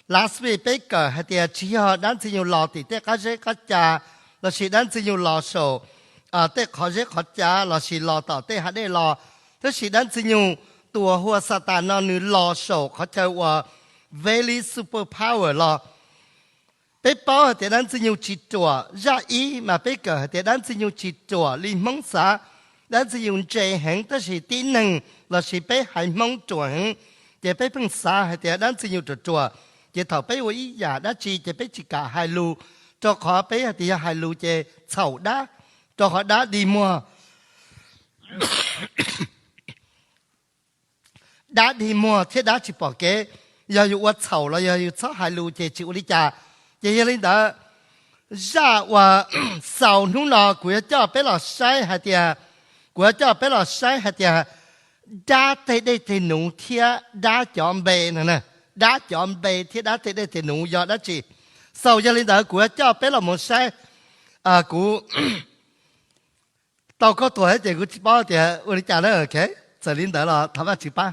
Last week peb kawm hais tias tsis yog dab ntxwg nyoog los tim tej qab zeb qab ca, lossis dab ntxwg nyoog los saum tej qhov zeb qhov ca, lossis los tom tej hav dej los, tab sis dab ntxwg nyoog tus uas hu ua Xatas no nws los saum qhov chaw uas very super power los. Peb paub hais tias dab ntxwg nyoog tsis ruam, zaj ib mas peb kawm hais tias dab ntxwg nyoog tsis ruam li Hmoob xav. Dab ntxwg nyoog ntse heev, tab sis tib neeg lossis peb haiv Hmoob ruam heev, ces peb pheej xav hais tias dab ntxwg nyoog ruam ruam, ces thaum peb ua ib yam dab tsi ces peb tsis kam hais lus, rau qhov peb hais tias yog hais lus ces txhaum dab, rau qhov dab dig muag. Dab dig muag thiab dab tsis pom kev, yog yus ua txhaum los yog yus txhob hais lus ces tsis ua li cas. Ces yog li ntawd, zaj uas xaus hnub no kuv yuav coj peb los saib hais tias, kuv yuav coj peb los saib hais tias dab tej dej tej nuv thiab dab cov npe no, dab cov npe thiab dab tej dej tej nuv yog dab tsi. Xaus yog li ntawd kuv yuav coj peb los mus saib, kuv tau koj tuag ces kuv tsis paub tias ua li cas na, ok, txawm li ntawd los thov Vajtswv pab.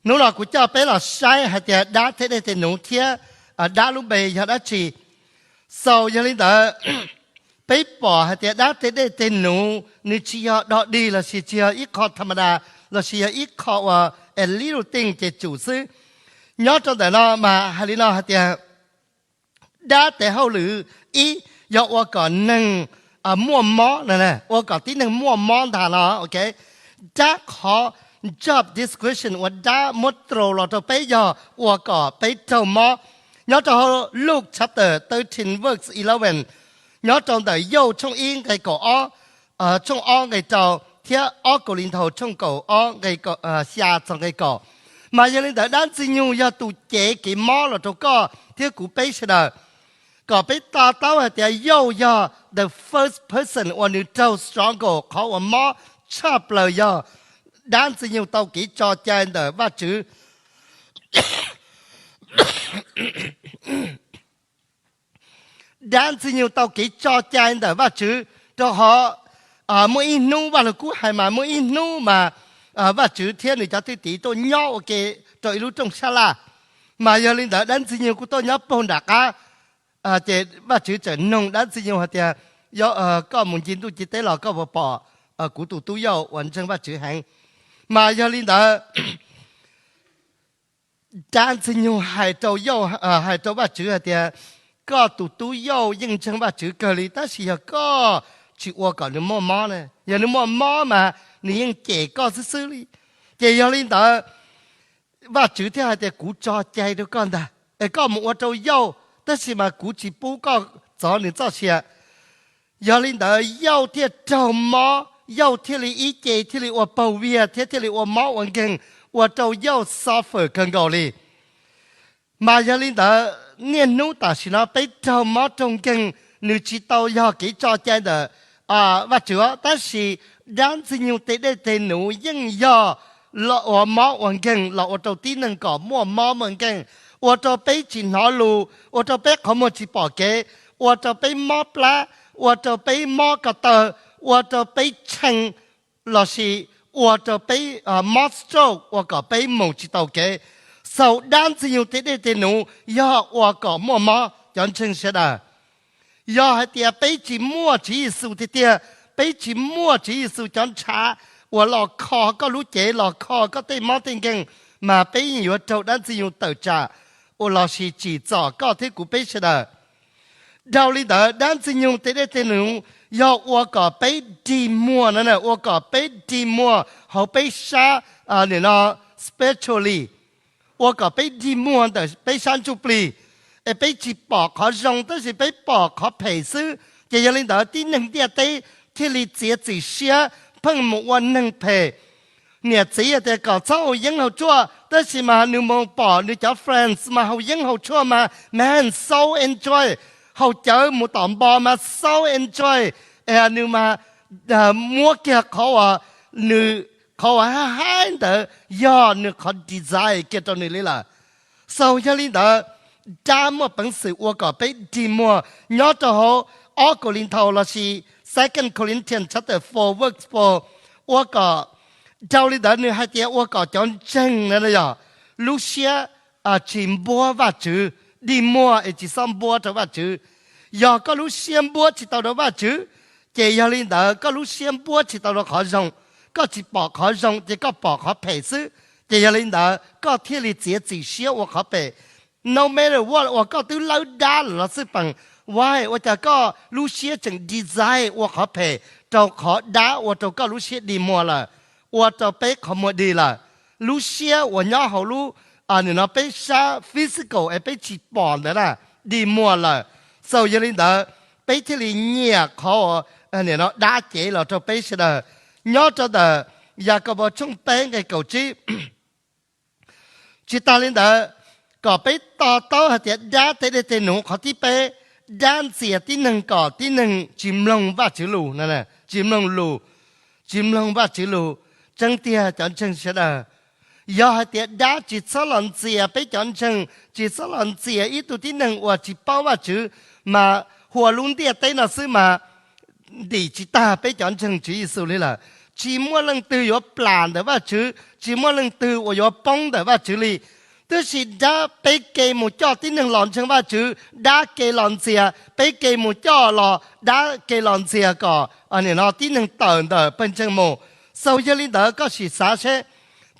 Hnub no kuv coj peb los saib hais tias dab tej dej tej nuv thiab dab lub npe yog dab tsi. Xaus yog li ntawd, peb pom hais tias dab tej dej tej nuv nws tsis yog dog dig lossis tsis yog ib qho tham ma das lossis yog ib qho uas a little thing ces tsum xwb. Nyob rau ntawm no mas hais li no hais tias dab tes hauj lwm ib yog ua kom neeg muaj mob, ua kom tib neeg muaj mob ntag no, ok. Dab qhov job description uas dab muab rau los rau peb yog ua kom peb raug mob. Nyob rau Luke chapter thirteen verse eleven, nyob rau ntawm Yauj tshooj ib nqe kaum ob, tshooj ob nqe rau, thiab ob Kaus Lis Nthaus tshooj kaum ob nqe xya txog nqe kaum. Mas yog li ntawd dab ntxwg nyoog yog tus cev kev mob los rau koj thiab kuv peb sawv daws. Kom peb to taub hais tias Yauj yog the first person uas nws raug struggle, qhov uas mob tshaj plaws yog dab ntxwg nyoog tau kev tso cai ntawm Vajtswv. Dab ntxwg nyoog tau kev tso cai ntawm Vajtswv, rau qhov muaj ib hnub, Vaj Lug Kub hais mas muaj ib hnub mas Vajtswv thiab nws cov thwj tim tuaj nyob ua ke rau ib lub rooj sab laj. Mas yog li ntawd dab ntxwg nyoog kuj tuaj nyob puag nram qab. Ces Vajtswv txawm noog dab ntxwg nyoog hais tias, koj mus ncig ntuj ncig teb los koj puas pom kuv tus tub Yauj uas ntseeg Vajtswv heev? Mas yog li ntawd dab ntxwg nyoog hais rau Yauj, hais rau Vajtswv hais tias, koj tus tub Yauj yeej ntseeg Vajtswv kawg li, tab sis yog koj tsis ua kom nws muaj mob ne, yog nws muaj mob mas nws yeej cem koj xwb xwb li. Ces yog li ntawd Vajtswv thiaj hais tias, kuv tso cai rau koj ntag, es koj mus ua rau Yauj, tab sis mas kuv tsis pub koj txov nws txoj sia. Yog li ntawd Yauj thiaj raug mob, Yauj thiaj li ib ce thiaj li ua paug viag thiab thiaj li ua mob ua nkeeg, ua rau Yauj suffer kawg nkaus li. Mas yog li ntawd niaj hnub tam sim no peb raug mob raug nkeeg, nws tsis tau yog kev tso cai ntawm Vajtswv, tab sis dab ntxwg nyoog tej dej tej nuv yeej yog los ua mob ua nkeeg los ua rau tib neeg kom muaj mob muaj nkeeg, ua rau peb tsis hnov lus, ua rau peb qhov muag tsis pom kev, ua rau peb mob plab, ua rau peb mob ko taw, ua rau peb tshee, lossis ua rau peb mob stroke ua kom peb mus tsis tau kev. Xaus dab ntxwg nyoog tej dej tej nuv yog ua kom muaj mob cov ntseeg sawv daws. Yog hais tias peb tsis muaj Tswv Yexus tiag tiag, peb tsis muaj Tswv Yexus cov ntshav uas los kho koj lub cev, los kho koj tej mob tej nkeeg, mas peb yeej yuav raug dab ntxwg nyoog tawm tsam uas lossis tsim txom koj thiab kuv peb sawv daws. Dhau li ntawd dab ntxwg nyoog tej dej tej nuv yog ua kom peb dig muag no, ua kom peb dig muag hauv peb sab, nim no spiritually, ua kom peb dig muag ntawm peb sab ntsuj plig, es peb tsis pom qhov zoo tab sis peb pom qhov phem xwb. Ces yog li ntawd tib neeg ntiaj teb thiaj li txiav txim siab pheej mus ua neeg phem. Niam txiv tias kom txhob haus yeeb haus tshuaj, tab sis mas nws mus pom nws cov friends mas haus yeeb haus tshuaj mas man so enjoy, haus cawv mus tom npo mas so enjoy, nws mas muab kiag qhov uas nws, qhov uas haib haib ntawd yog nws qhov desire kiag rau nws li lawm. Xaus yog li ntawd, dab muaj peev xwm ua kom peb dig muag nyob rau hauv ob Kaus Lis Nthaus lossis Second Corinthians chapter four verse four, ua kom Dhau li ntawd nws hais tias ua kom cov ntseeg na yog lub siab tsis npuab Vajtswv, dig muag es tsis txhob npuab rau Vajtswv. Yog koj lub siab npuab tsis tau rau Vajtswv, ces yog li ntawd koj lub siab npuab tsis tau rau qhov zoo, koj tsis pom qhov zoo ces koj pom qhov phem xwb. Ces yog li ntawd koj thiaj li txiav txim siab ua qhov phem. No matter what, uas koj twb lawb dab lawm los xij peem, why ua cas koj lub siab tseem desire ua qhov phem rau qhov dab ua rau koj lub siab dig muag lawm, ua rau peb qhov muag dig lawm. Lub siab uas nyob hauv lub, nim no peb sab physical es peb tsis pom ntawd na, dig muag lawm. So yog li ntawd peb thiaj li nyiam qhov nim no dab cev los rau peb sawv daws. Nyob rau ntawm Yakaunpaus tshooj peb nqe kaum tsib. Tsis tas li ntawd, kom peb to taub hais tias dab tej dej tej num qhov thib peb, dab ntxias tib neeg kom tib neeg tsis mloog Vajtswv lus, tsis mloog lus, tsis mloog Vajtswv lus. Tseeb tiag cov ntseeg sawv daws, yog hais tias dab tsis txhob los ntxias peb cov ntseeg, tsis txhob los ntxias ib tug tib neeg uas tsis paub Vajtswv, mas hua lub ntiaj teb no xwb mas ntim tsis tag peb cov ntseeg Tswv Yexus li lawm. Tsis muaj leej twg yuav plam ntawm Vajtswv, tsis muaj leej twg uas yuav poob ntawm Vajtswv li. Tab sis dab peb ke mus coj tib neeg los ntseeg Vajtswv, dab ke los ntxias, peb ke mus coj los dab ke los ntxias kom nim no tib neeg tawm ntawm pawg ntseeg mus. Xaus yog li ntawd koj sim xav seb,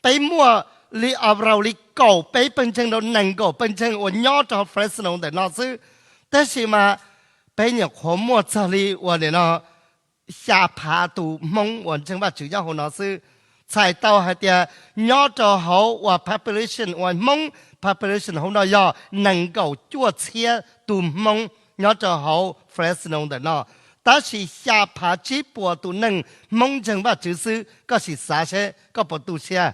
peb muaj li a raus li kaum peb pawg ntseeg rau nees nkaum pawg ntseeg uas nyob rau Fresno ntawm no xwb, tab sis mas peb nyuam qhuav muaj txog li uas nim no xya phav tus Hmoob uas ntseeg Vajtswv nyob hauv no xwb. Txhais tau hais tias nyob rau hauv uas population uas Hmoob population hauv no yog nees nkaum cuaj txhiab tus Hmoob nyob rau hauv Fresno ntawm no, tab sis xya phav tsib puas tus neeg Hmoob ntseeg Vajtswv xwb. Koj sim xav seb koj puas tu siab?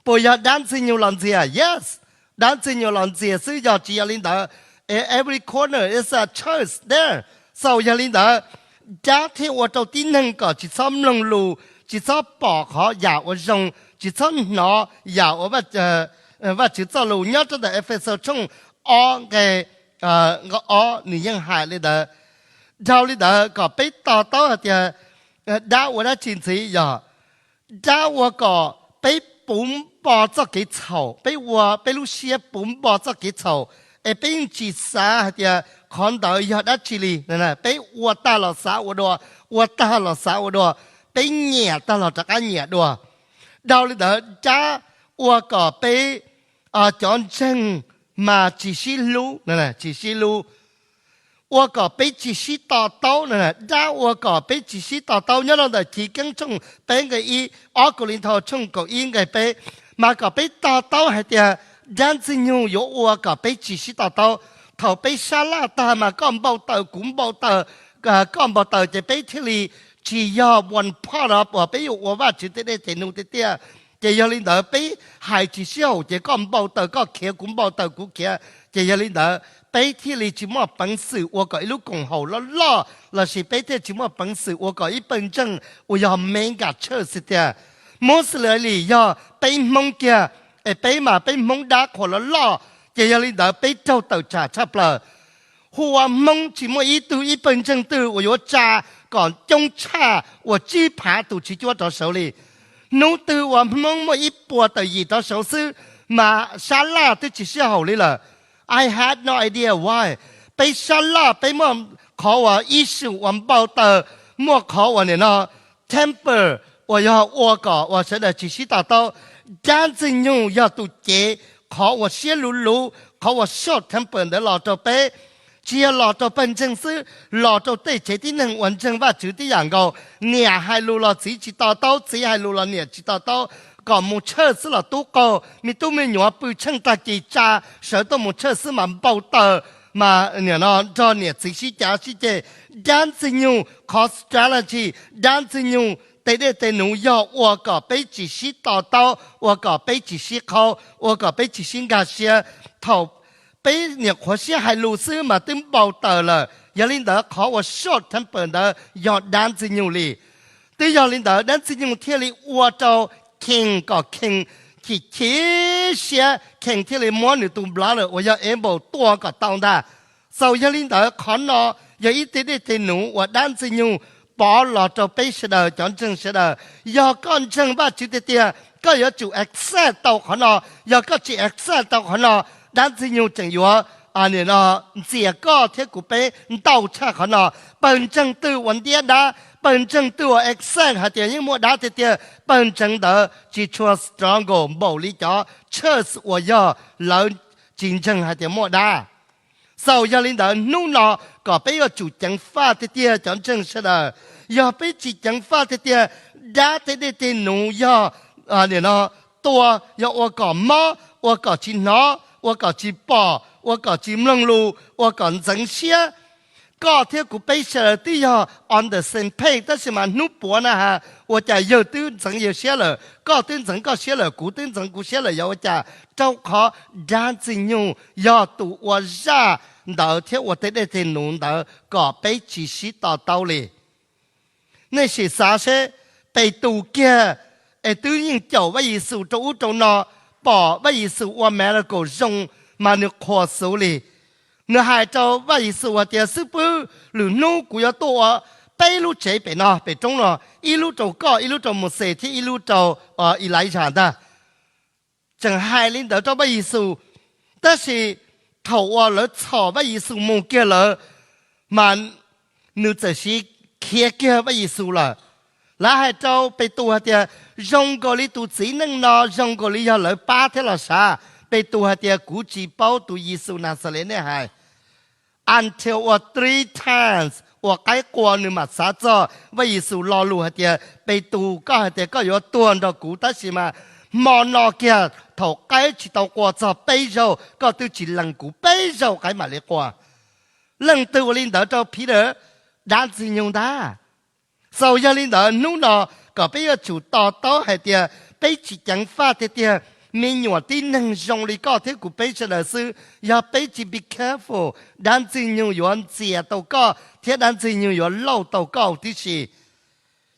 Puas yog dab Ntxwg Nyoog los ntxias? Yes, dab Ntxwg Nyoog los ntxias xwb, yog tsis yog li ntawd, every corner is a church there. Xaus yog li ntawd, dab thiaj ua rau tib neeg kom tsis txhob mloog lus, tsis txhob pom qhov yam uas zoo, tsis txhob hnov yam uas Vajtswv txoj lus. Nyob rau ntawm Efexus tshooj ob nqe ob nws yeej hais li ntawd. Dhau li ntawd kom peb to taub hais tias dab ua dab tsi ntxiv, yog dab ua kom peb puv npo txoj kev txhaum, peb ua peb lub siab puv npo txoj kev txhaum, es peb yeej tsis xav hais tias qhov ntawd yog dab tsi li. Peb ua tag los xav ua dua, ua tag los xav ua dua, peb nyiam tag los rov qab nyiam dua. Dhau li ntawd dab ua kom peb cov ntseeg mas tsis sib hlub, tsis sib hlub, ua kom peb tsis sib to taub. Dab ua kom peb tsis sib to taub nyob rau ntawm Chiv Keeb tshooj peb nqe ib, ob Kauj Lis Nthau tshooj kaum ib nqe peb, mas kom peb to taub hais tias dab Ntxwg Nyoog yuav ua kom peb tsis sib to taub. Thaum peb sab laj tag mas koj npau taws kuv npau taws, koj npau taws ces peb thiaj li tsis yog one part of uas peb yuav ua Vajtswv tej dej tej num tiag tiag. Ces yog li ntawd peb hais tsis sib haum ces koj npau taws koj khiav, kuv npau taws kuv khiav. Ces yog li ntawd peb thiaj li tsis muaj peev xwm ua kom ib lub koom haum loj loj, lossis peb thiaj tsis muaj peev xwm ua kom ib pawg ntseeg uas yog mega church tiag. Mostly yog peb Hmoob kiag, es peb mas peb Hmoob dab qhuas loj loj, ces yog li ntawd peb raug tawm tsam tshaj plaws. Hu ua Hmoob tsis muaj ib tug ib pawg ntseeg twg uas yuav tsa kom coob tshaj uas tsib phav tus tswv cuab rov saud li. Hnub twg uas Hmoob muaj ib puas tawm yim rov saud xwb, mas sab laj twb tsis sib haum li lawm. I had no idea why. Peb sab laj peb muaj qhov uas issue uas npau taws, muaj qhov uas nim no temper uas yog ua kom uas sawv daws tsis sib to taub. Dab Ntxwg Nyoog yog tus cev qhov uas siab luv luv, qhov uas short temper ntawd los rau peb. Tsis yog los rau pawg ntseeg xwb, los rau tej tsev tib neeg uas ntseeg Vajtswv tib yam nkaus. Niam hais lus los txiv tsis to taub, txiv hais lus los niam tsis to taub. Kom mus church xwb los tub qaug, me tub me nyuam pw tsheej tag kis tsa sawv tuaj mus church xwb mas npau taws, mas nim no nrog niam txiv sib cav sib ceg. Dab Ntxwg Nyoog qhov strategy, dab Ntxwg Nyoog tej dej tej num yog ua kom peb tsis sib to taub, ua kom peb tsis sib qhaub, ua kom peb tsis sib nkag siab. Thaum peb nyuam qhuav sib hais lus xwb mas twb npau taws lawm. Yog li ntawd qhov uas short temper ntawd yog dab Ntxwg Nyoog li. Twb yog li ntawd dab Ntxwg Nyoog thiaj li ua rau Cain kom Cain chim chim siab, Cain thiaj li muab nws tus brother uas yog Abel tua kom tau ntag. Xaus yog li ntawd qhov no yog ib tej dej tej num uas dab Ntxwg Nyoog pov los rau peb sawv daws cov ntseeg sawv daws. Yog koj ntseeg Vajtswv tiag tiag, koj yuav tsum accept tau qhov no. Yog koj tsis accept tau qhov no, dab Ntxwg Nyoog tseem yuav nim no ntxias koj thiab kuv peb ntau tshaj qhov no. Pawg ntseeg twg uas ntiab dab, pawg ntseeg twg uas accept hais tias yeej muaj dab tiag tiag, pawg ntseeg ntawd tsis tshua strong npaum li cov church uas yog lawv tsis ntseeg hais tias muaj dab. Xaus yog li ntawd hnub no kom peb yuav tsum ceev faj tiag tiag cov ntseeg sawv daws. Yog peb tsis ceev faj tiag tiag, dab tej dej tej num yog nim no tua, yog ua kom mob, ua kom tsis hnov, ua kom tsis pom, ua kom tsis mloog lus, ua kom ntxeev siab. Koj thiab kuv peb sawv daws twb yog on the same page, tab sis mas hnub puav na has, ua cas yawg twb ntxeev yawg siab lawm, koj twb ntxeev koj siab lawm, kuv twb ntxeev kuv siab lawm, yog ua cas? Rau qhov dab Ntxwg Nyoog yog tus ua zaj ntawd thiab ua tej dej tej num ntawd kom peb tsis sib to taub li. Nej sim xav seb, Petus kiag es twb yeej caum Vaj Yexus rau ub rau no, pom Vaj Yexus ua miracle zoo mas nws qhuas xus li. Nws hais rau Vaj Yexus hais tias, Xib fwb, lwm hnub kuv yuav tuaj ua peb lub tsev pem no pem roob no, ib lub rau koj, ib lub rau Mauxes thiab ib lub rau Elijah ntag. Tseem hais li ntawd rau Vaj Yexus, tab sis thaum uas lawv txhom Vaj Yexus mus kiag lawm, mas nws txawm siv khiav kiag Vaj Yexus lawm. Lawv hais rau Petus hais tias, Zoo nkaus li tus txiv neej no zoo nkaus li yog lawv pab thiab los sav? Petus hais tias, Kuv tsis paub tus Yexus Naxales nej hais. Until ua three times, ua qaib qua nws mam xav txog Vaj Yexus lo lus hais tias, Petus, koj hais tias koj yuav tuag nrog kuv, tab sis mas hmo no kiag thaum qaib tsis tau qua txog peb zaug, koj twb tsis lees kuv, peb zaug qaib mam li qua. Leej twg ua li ntawd rau Peter? Dab Ntxwg Nyoog ntag. Xaus yog li ntawd hnub no kom peb yuav tsum to taub hais tias peb tsis ceev faj tiag tiag. Me nyuam tib neeg zoo li koj thiab kuv peb sawv daws xwb, yog peb tsis be careful, dab Ntxwg Nyoog yuav ntxias tau koj thiab dab Ntxwg Nyoog yuav lauj tau koj tib si.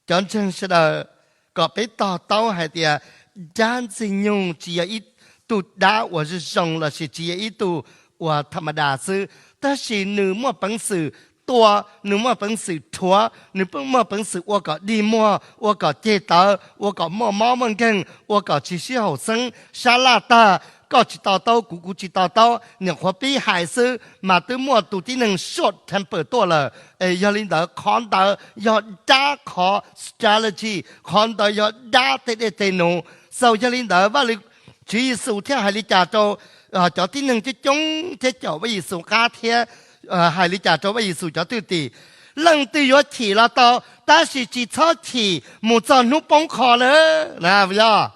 Cov ntseeg sawv daws, kom peb to taub hais tias dab Ntxwg Nyoog tsis yog ib tug dab uas zoo zoo lossis tsis yog ib tug uas tham ma das xwb, tab sis nws muaj peev xwm tua, nws muaj peev xwm rhuav, nws muaj peev xwm ua kom dig muag, ua kom ceg tawv, ua kom muaj mob muaj nkeeg, ua kom tsis sib haum xeeb, sab laj tag, koj tsis to taub kuv, kuv tsis to taub, nyuam qhuav pib hais xwb mas twb muaj tus tib neeg short temper tuaj lawm. Yog li ntawd qhov ntawd yog dab qhov strategy, qhov ntawd yog dab tej dej tej num. Xaus yog li ntawd Vaj Tswv Yexus thiaj hais li cas rau cov tib neeg coob coob thiab caum Vaj Yexus qab thiab hais li cas rau Vaj Yexus cov thwj tim? Leej twg yuav chim los tau, tab sis tsis txhob chim mus txog hnub poob qho na. Yog,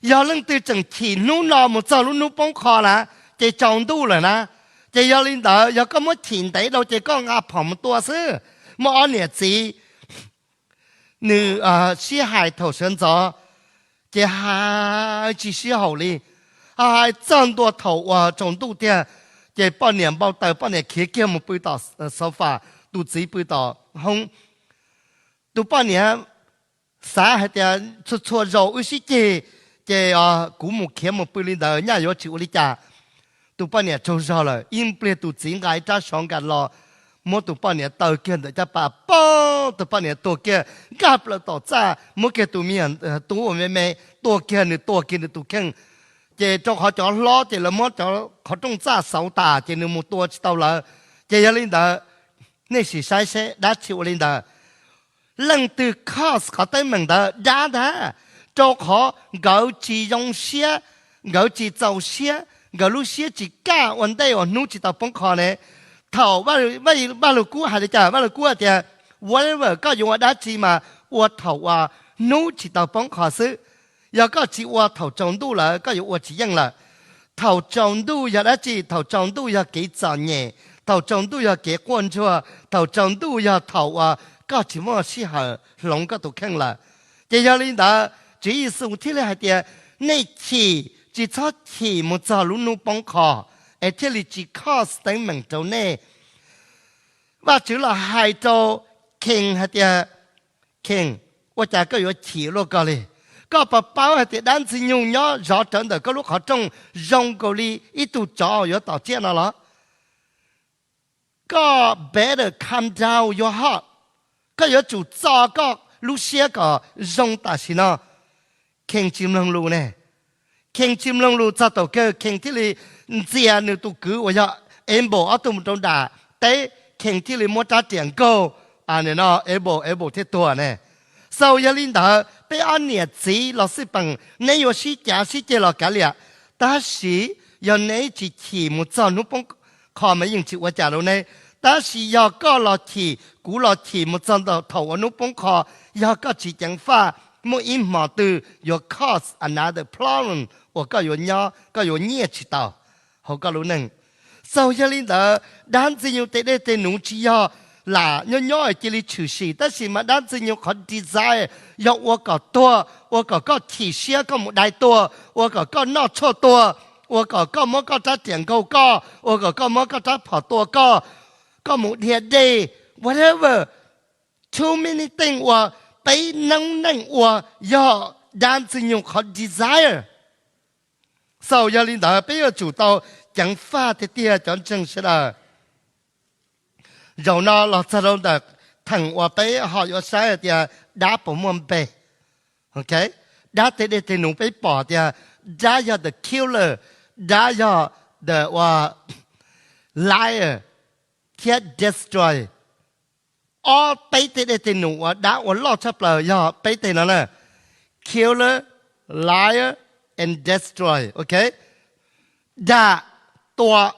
yog leej twg tseem chim hnub no mus txog lub hnub poob qho na, ces tsaus ntuj lawm na. Ces yog li ntawd yog koj muab chim ntev dhau ces koj nqa phom mus tua xwb. Muaj ob niam txiv, nws sib hais thaum sawv ntxov, ces hais tsis sib haum li. Hais txog ntua thaum uas tsaus ntuj tiag, ces poj niam npau taws, poj niam khiav kiag mus pw tom sofa, tus txiv pw tom hoob. Tus poj niam xav hais tias txhua txhua zaus wb sib ceg, ces kuv mus khiav mus pw li ntawd nyaj yuav tsis ua li cas. Tus poj niam tsaug zog lawm, ib pliag tus txiv nqa ib rab sov nkas los, muab tus poj niam taw kiag ntawm caj pas, poob, tus poj niam tuag kiag nkag plaws tom txaj, muab kiag tus me nyuam tub uas me me tua kiag, nws tua kiag nws tus kheej. Ces rau qhov cov hlob ces lawv muab cov qhov rooj txaj xauv tas ces nws mus tua tsis tau lawv. Ces yog li ntawd, nej sim saib seb dab tsi ua li ntawd. Leej twg cause qhov teeb meem ntawd? Dab ntag, rau qhov nkawd tsis zoo siab, nkawd tsis txaus siab, nkawd lub siab tsis kaj ua ntej uas hnub tsis tau poob qho ne. Thaum Vaj Lug Kub hais li cas? Vaj Lug Kub hais tias, whatever koj yuav ua dab tsi mas ua thaum uas hnub tsis tau poob qho xwb. Yog koj tsis ua thaum tsaus ntuj lawm koj yuav ua tsis yeej lawm. Thaum tsaus ntuj yog dab tsi? Thaum tsaus ntuj yog kev txom nyem, thaum tsaus ntuj yog kev quaj ntsuag, thaum tsaus ntuj yog thaum uas koj tsis muaj sij hawm hloov koj tus kheej lawm. Ces yog li ntawd Tswv Yexus thiaj li hais tias, nej chim tsis txhob chim mus txog lub hnub poob qho, es thiaj li tsis cause teeb meem rau nej. Vajtswv los hais rau Cain hais tias, Cain, ua cas koj yuav chim luaj ko li? Koj puas paub hais tias dab Ntxwg Nyoog nyob zov rawv ntawm koj lub qhov rooj zoo nkaus li ib tug tsov yuav tom tsiaj no los? Koj better calm down your heart. Koj yuav tsum txo koj lub siab kom zoo tam sim no. Khees tsis mloog lus ne. Khees tsis mloog lus txog thaum kawg Khees thiaj li ntxias nws tus kwv uas yog Abel ob tug mus rau nram teb, Khees thiaj li muab rab riam nkaug Abel, Abel thiaj tuag ne. So yog li ntawd peb ob niam txiv los xij peem neb yuav sib cav sib ceg los kav liam, tab sis yog neb tsis chim mus txog hnub poob qho mas yeej tsis ua cas rau neb. Tab sis yog koj los chim kuv los chim mus txog thaum uas hnub poob qho, yog koj tsis ceev faj, muaj ib hmo twg yuav cause another problem uas koj yuav nyob koj yuav nyiaj tsis tau hauv koj lub neej. So yog li ntawd dab ntxwg nyoog tej dej tej num tsis yog lam nyob nyob cia li tshwm sim, tab sis mas dab ntxwg nyoog qhov desire yog ua kom tuag, ua kom koj chim siab koj mus dai tuag, ua kom koj noj tshuaj tuag, ua kom koj muab koj rab riam nkaug koj, ua kom koj muab koj rab phom tua koj, koj mus dhia dej, whatever. Too many things uas peb noob neej ua yog dab ntxwg nyoog qhov desire. So yog li ntawd peb yuav tsum tau ceev faj tiag tiag cov ntseeg sawv daws. Zaum no los txog rau ntawm theem uas peb ho yuav saib hais tias dab puas muaj npe. Dab tej dej tej num peb pom tias dab yog the killer, dab yog the liar thiab destroy. Ob peb tej dej tej num uas dab ua loj tshaj plaws yog peb tej no na: killer, liar, and destroy. Ok, dag, tua,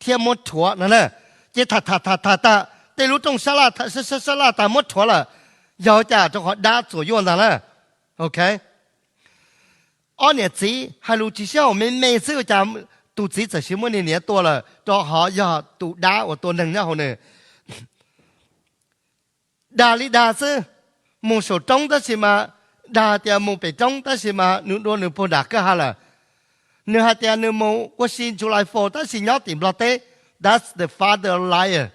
thiab muab rhuav no na. Ces tham tham tham tham tag tej lub rooj sab laj sab laj tag muab rhuav lawm, yog cas? Rau qhov dab txuam yuaj ntag na. Ok, ob niam txiv hais lus tsis sib haum me me xwb ua cas tus txiv txawm siv muab niag niam tua lawm, rau qhov yog tus dab uas tua neeg nyob hauv nws. Dag li dag xwb, mus saum roob tab sis mas, dag tias mus pem roob tab sis mas nws dua nws puag nram kwj ha lawm. Nws hais tias nws mus ua si July Four tab sis nyob tim Nplog teb. That's the father liar.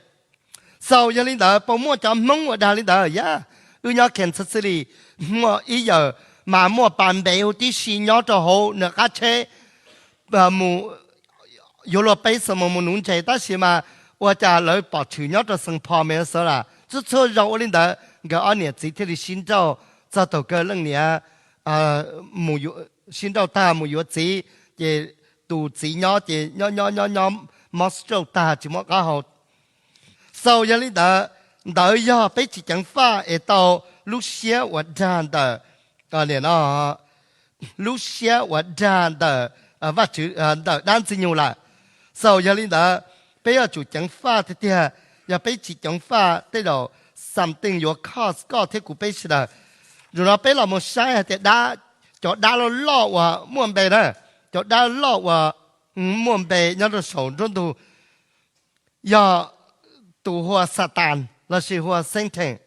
So yog li ntawd puas muaj cov Hmoob uas dag li ntawd? Yog, wb nyob Kansas City, muaj ib yawm mas muaj pas npe huv tib si nyob rau hauv nws qab tsheb mus yuav luag peb xuab moos mus nuv ntses tab sis mas ua cas lawv pom tshwm nyob rau Saint Paul, Minnesota. Txhua txhua zaus ua li ntawd nkawd ob niam txiv thiaj li sib nrauj txog thaum kawg leej niam sib nrauj tag mus yuav txiv, ces tus txiv nyob ces nyob nyob nyob nyob mob stroke tag tsis muaj qab hau. So yog li ntawd, ntawd yog peb tsis ceev faj es tau lub siab uas dag ntawm, lub siab uas dag ntawm, ntawm dab ntxwg nyoog lawm. So yog li ntawd, peb yuav tsum ceev faj tiag tiag. Yog peb tsis ceev faj tej zaum something yuav cause koj thiab kuv peb sawv daws. Zaum no peb los mus saib hais tias dab, cov dab loj loj uas muaj npe na, cov dab loj uas muaj npe nyob rau saum nruab ntug yog tus hu ua Xatas lossis hu ua Satan.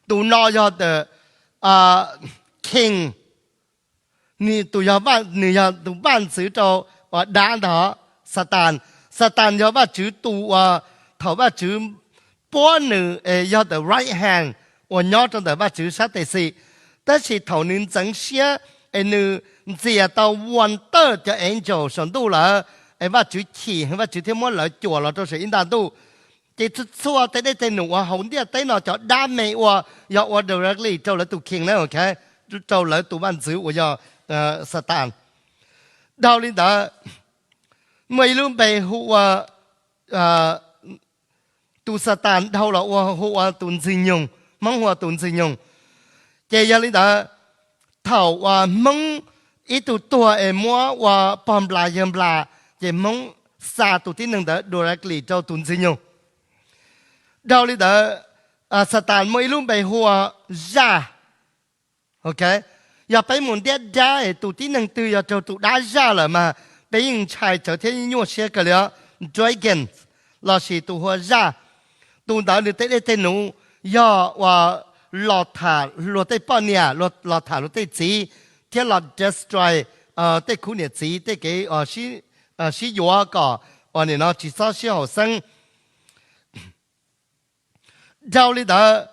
Tus no yog the king, nws yog tus vaj ntxwv rau uas dab ntag. Xatas, Xatas yog Vajtswv tus uas thaum Vajtswv puab nws es yog the right hand uas nyob rau ntawm Vajtswv sab tes xis. Tab sis thaum nws ntxeev siab es nws ntxias tau one third cov angel saum ntuj lawm, es Vajtswv chim, Vajtswv thiaj muab lawv cuam los rau saum ib nta ntuj. Ces txhua txhua tej dej tej num uas hauv ntiaj teb no cov dab me ua, yog ua directly rau lawv tus king na, rau lawv tus vaj ntxwv uas yog Xatas. Dhau li ntawd, muaj ib lub npe hu ua, tus Xatas dhau los ua hu ua tus ntxwg nyoog, Hmoob hu ua tus ntxwg nyoog. Ces yog li ntawd, thaum uas Hmoob ib tug tuag es muab ua pog nplas yawg nplas, ces Hmoob xa tus tib neeg ntawd directly rau tus ntxwg nyoog. Dhau li ntawd, Xatas muaj ib lub npe hu ua zaj. Ok, yog peb mus ntiab dab es tus tib neeg twg yog raug tus dab zaj lawm mas peb yeej ntshai tsawv thiab nyuaj siab kawg li os. Dragon lossis tus hu ua zaj, tus ntawd nws tej dej tej num yog uas los tham luag tej poj niam, los tham luag tej txiv, thiab los destroy tej khub niam txiv tej kev sib yuav kom uas nim no tsis txhob sib haum xeeb. Dhau li ntawd,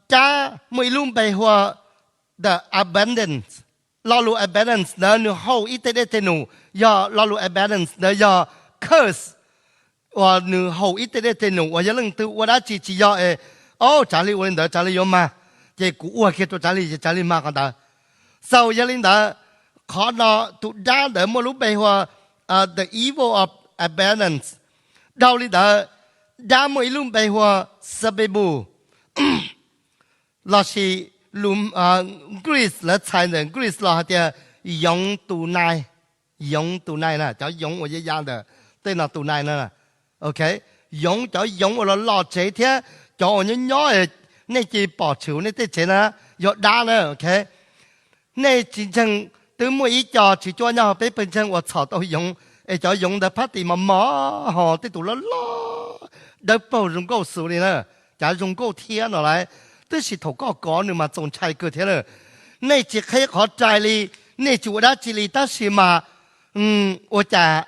dab muaj ib lub npe hu ua the abundance. Lo lus abundance ntawd nws haum ib tej dej tej num, yog lo lus abundance ntawd yog curse, uas nws haum ib tej dej tej num uas yog leej twg ua dab tsi tsis yog es Au, Tsav Lis ua li ntawd, Tsav Lis yuav mag, ces kuv ua kiag rau Tsav Lis ces Tsav Lis mag qhov ntawd. So yog li ntawd, qhov no tus dab ntawd muaj lub npe hu ua the evil of abundance. Dhau li ntawd, dab muaj ib lub npe hu ua Sabebu, lossis lus Greece lawv txhais ntawm Greece los hais tias yoov tus nai. Yoov tus nai na, cov yoov uas ya ya ntawm tej no tus nai na. Ok, yoov, cov yoov uas los loj tsev thiab cov uas nyob nyob, nej cia li pom tshwm nej tej tsev na, yog dab na. Ok, nej tsis ntseeg, twb muaj ib co tsis cuab nyob hauv peb pawg ntseeg uas txhom tau yoov, es cov yoov ntawd phab tis mos mos ho tej tus loj loj dawb paug zoo nkauj xus li na, cav zoo nkauj thiab no lauj. Tab sis thaum koj kov nws mas txaus ntshai kawg thiab na. Nej tsis qheb qhov rai li, nej tsis ua dab tsi li, tab sis mas ua cas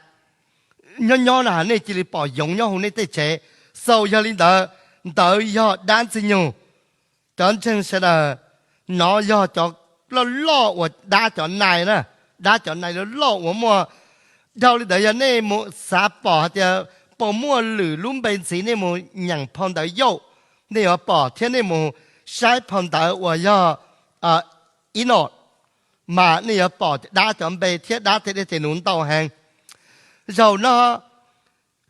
nyob nyob na nej cia li pom yoov nyob hauv nej tej tsev. So yog li ntawd, ntawd yog dab Ntxwg Nyoog. Cov ntseeg sawv daws, nov yog cov loj loj uas dab cov nai na, dab cov nai loj loj uas muaj. Dhau li ntawd yog nej mus xav pom hais tias puas muaj lwm lub npe ntxiv, nej mus nyeem phau ntawv Yauj, nej yuav pom thiab nej mus saib phau ntawv uas yog Enoch, mas nej yuav pom dab cov npe thiab dab tej dej tej num ntau heev. Zaum no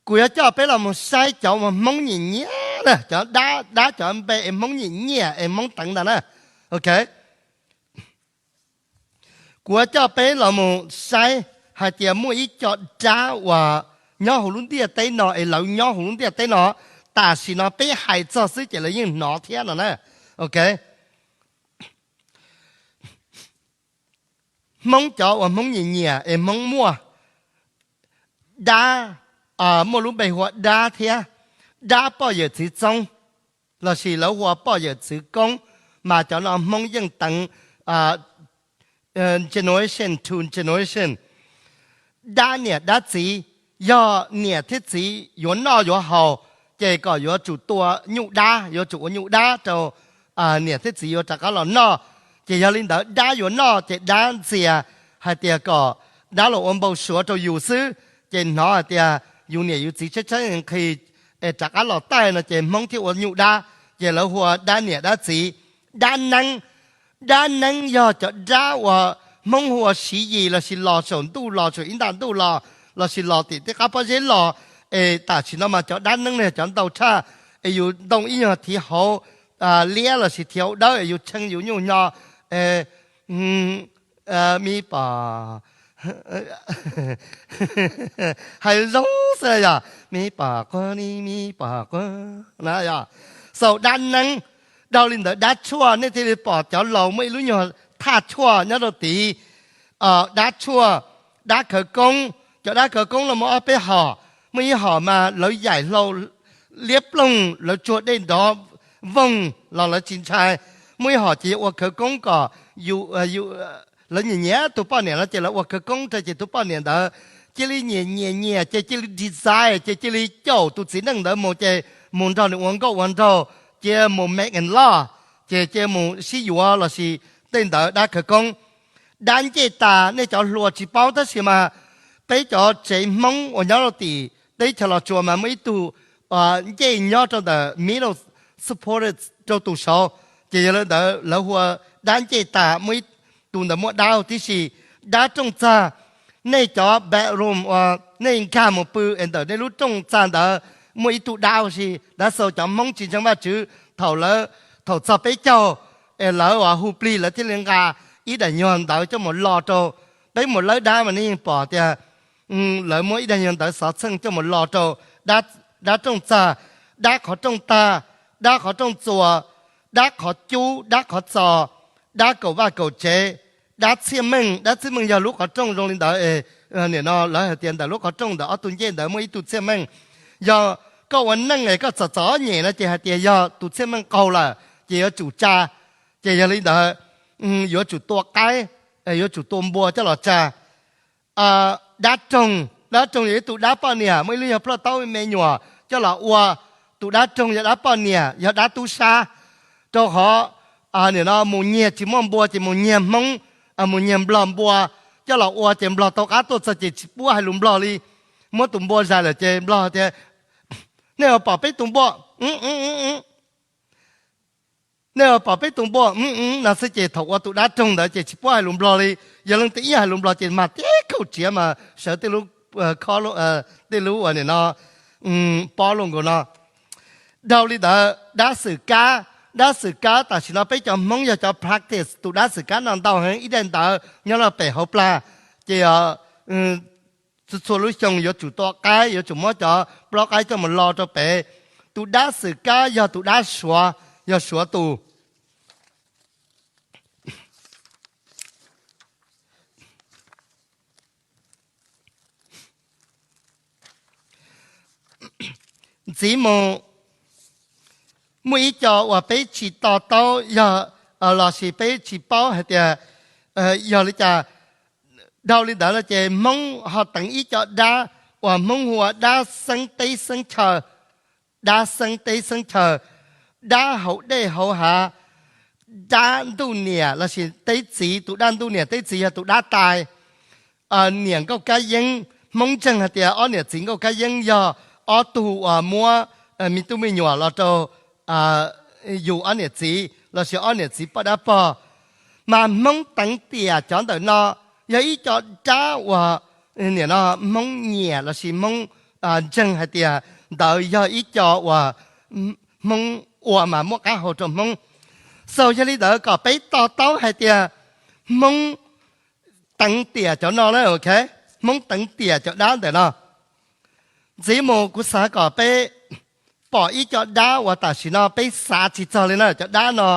kuv yuav coj peb los mus saib cov uas Hmoob nyiam nyiam na, cov dab, dab cov npe es Hmoob nyiam nyiam es Hmoob teev ntawd na. Ok, kuv yuav coj peb los mus saib hais tias muaj ib co dab uas nyob hauv lub ntiaj teb no es lawv nyob hauv lub ntiaj teb no, tam sim no peb hais txog xwb ces lawv yeej hnov thiab no na. Ok, Hmoob cov uas Hmoob nyiam nyiam es Hmoob muaj dab, muaj lub npe hu ua dab thiab, dab poj yawm txiv txoob, lossis lawv hu ua poj yawm txiv koob, mas cov no Hmoob yeej teev generation to generation. Dab niam dab txiv, yog niam thiab txiv yuav noj yuav haus, ces kom yuav tsum tua nyuj dab, yuav tsum ua nyuj dab rau niam thiab txiv yuav rov qab los noj. Ces yog li ntawd dab yuav noj ces dab ntxias hais tias kom dab los ua npau suav rau yus xwb, ces hnov hais tias yus niam yus txiv tshaib tshaib nqhis es rov qab los taij no ces Hmoob thiaj ua nyuj dab, ces lawv hu ua dab niam dab txiv. Dab neeb, dab neeb yog cov dab uas Hmoob hu ua Siv Yis lossis los saum ntuj los saum ib nta ntuj los lossis los tim tej qab pob zeb los, es tam sim no mas cov dab neeb no yog cov ntau tshaj, es yus ntoo ib nyuag thiv hauv liab lossis thiv hauv dawb es yus tshee yus nyuj nyo, mi pom, hais zoo xwb yog mi pom quag ni mi pom quag na yog. So dab neeb, dhau li ntawd dab tshuaj, nej thiaj li pom cov laus muaj ib lub nyuag thaj tshuaj nyob rau tid. Dab tshuaj, dab khawv koob, cov dab khawv koob no muaj ob peb hom, muaj ib hom mas lawv yaim hlau liab ploog, lawv tsuag dej nrov voog los lawv tsis ntshai. Muaj ib hom ces yuav ua khawv koob kom lawv nyiam nyiam tus poj niam no ces lawv ua khawv koob rau ces tus poj niam ntawd cia li nyiam nyiam nyiam ces cia li design ces cia li caum tus txiv neej ntawd mus ces mus nrog nws ua nkauj ua nraug, cia mus make love, ces cia mus sib yuav lossis tej ntawd dab khawv koob. Dab ncej tas, nej cov hluas tsis paub tab sis mas peb cov tsev Hmoob uas nyob rau tim teb chaws Los Tsuas mas muaj ib tug ncej nyob rau ntawm middle, support rau tus saud, ces yog li ntawd lawv hu ua dab ncej tas, muaj ib tus ntawd muaj dab huv tib si. Dab rooj txag, nej cov bedroom uas nej nkag mus pw es ntawm nej lub rooj txag ntawd muaj ib tug dab huv si. Dab xaus cov Hmoob tsis ntseeg Vajtswv, thaum lawv, thaum txog peb caug es lawv hu plig lawv thiaj li nqa ib daim nyuag ntawv coj mus lo rau. Peb mus lawb dab mas nej yeej pom tias lawv muab ib daim nyuag ntawv xov txheej coj mus lo rau dab rooj txag, dab qhov rooj tag, dab qhov rooj txuas, dab qhov cub, dab qhov txos, dab kaum vaj kaum tsev, dab txhiaj meej. Dab txhiaj meej yog lub qhov rooj zoo li ntawd es nim no lawv hais tias ntawm lub qhov rooj ntawm ob tug ncej ntawd muaj ib tug txhiaj meej. Yog koj ua neej es koj txom txom nyem no ces hais tias yog tus txhiaj meej qaug lawm ces yuav tsum tsa. Ces yog li ntawd yuav tsum tua qaib, yuav tsum tua npua coj los tsa. Dab roog, dab roog yog ib tug dab poj niam, muaj ib lub nyuag plaj taub me nyuam coj los ua. Tus dab roog yog dab poj niam, yog dab tub sab. Rau qhov nim no mus nyiag tsis muaj npua ces mus nyiag Hmoob, mus nyiag Nplog npua coj los ua ces Nplog tau qab tuaj txog ces tsis pub hais lus Nplog li. Muab tus npua zais lawm ces Nplog tias, nej yuav pom peb tus npua. Nej pom peb tus npua no xwb ces thaum ua tus dab roog ntawd ces tsis paub hais lus Nplog li. Yog leej twg ib hais lus Nplog ces mag tib kaum tsiav mas sawv tej lub, tej lub uas nim no pob luaj nkaus no. Dhau li ntawd dab xwm kab, dab xwm kab tam sim no peb cov Hmoob yog cov practice tus dab xwm kab no ntau heev ib daim ntawv nyob rau pem hauv plag. Ces txhua lub xyoo yuav tsum tua qaib, yuav tsum muab cov plaub qaib coj mus lo rau pem. Tus dab xwm kab yog tus dab suav, yog suav tus. Ntxiv mus, muaj ib co uas peb tsis to taub yog, lossis peb tsis paub hais tias yog li cas. Dhau li ntawd no ces Hmoob ho teev ib co dab uas Hmoob hu ua dab xeeb teb xeeb chaw, dab xeeb teb xeeb chaw, dab hauv dej hauv hav, dab ntuj niam lossis teb txiv, tus dab ntuj niam teb txiv yog tus dab tais. Niam nkauj kab yeeb, Hmoob ntseeg hais tias ob niam txiv nkauj kab yeeb yog ob tug uas muab me tub me nyuam los rau yus ob niam txiv lossis ob niam txiv poj dab pog. Mas Hmoob teev tiam cov ntawm no yog ib co dab uas nim no Hmoob nyiam lossis Hmoob ntseeg hais tias ntawd yog ib co uas Hmoob ua mas muaj qab hau rau Hmoob. So yog li ntawd kom peb to taub hais tias Hmoob teev tiam cov no na, ok, Hmoob teev tiam cov dab ntawm no. Ntxiv mus kuv xav kom peb pom ib co dab uas tam sim no peb xav tsis txog li na. Cov dab no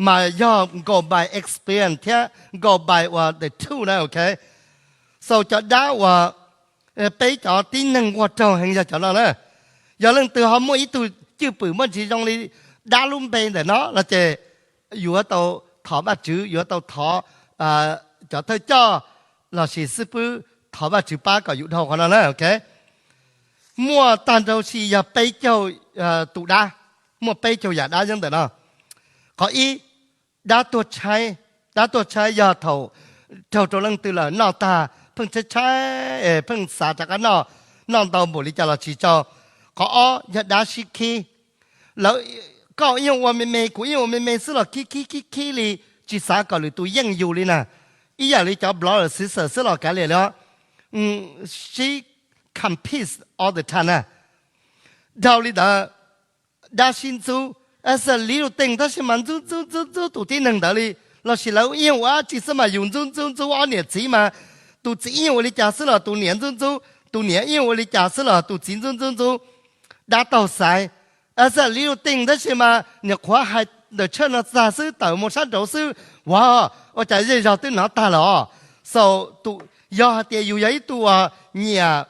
mas yog go by experience thiab go by uas the truth na, ok. So cov dab uas peb cov tib neeg ua raug heev yog cov no na. Yog leej twg ho muaj ib tug cwj pwm muaj ntsis zoo li dab lub npe ntawm no no ces yuav tau thov Vajtswv, yuav tau thov cov thawj coj lossis xib fwb thov Vajtswv pab kom yus dhau qhov no na, ok. Muaj tag nrho si yog peb caug tus dab, muaj peb caug yam dab nyob ntawm no. Qhov ib, dab tuag tshaib. Dab tuag tshaib yog thaum raug rau leej twg lawm noj tag pheej tshaib tshaib es pheej xav rov qab noj, noj ntau npaum li cas los tsis tsau. Qhov ob yog dab sib khib. Lawv, koj ib nyuag ua me me, kuv ib nyuag ua me me xwb los khib khib khib khib li, tsis xav kom lwm tus yeej yus li na. Ib yam li cov blogger xwv xwm xwb los kav liam li os. Sib compete all the time na. Dhau li ntawd, dab sib ntxub, xav li lus teej tab sis mas ntxub ntxub ntxub ntxub tus tib neeg ntawd li. Lossis lawv ib nyuag ua dab tsi xwb mas yus ntxub ntxub ntxub ob niam txiv mas, tus txiv ib nyuag ua li cas xwb los tus niam ntxub ntxub, tus niam ib nyuag ua li cas xwb los tus txiv ntxub ntxub ntxub. Dab taug xaiv, xav li lus teej tab sis mas nyuam qhuav hais ntawm tshaj no tag xwb tawm mus sab nraud xwb, ua, ua cas zej zog twb hnov tag lawm os. So, yog hais tias yus yog ib tug uas nyiam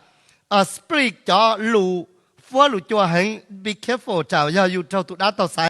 spread cov lus fuab lus cua heev, be careful tsam yog yus raug tus dab taug xaiv.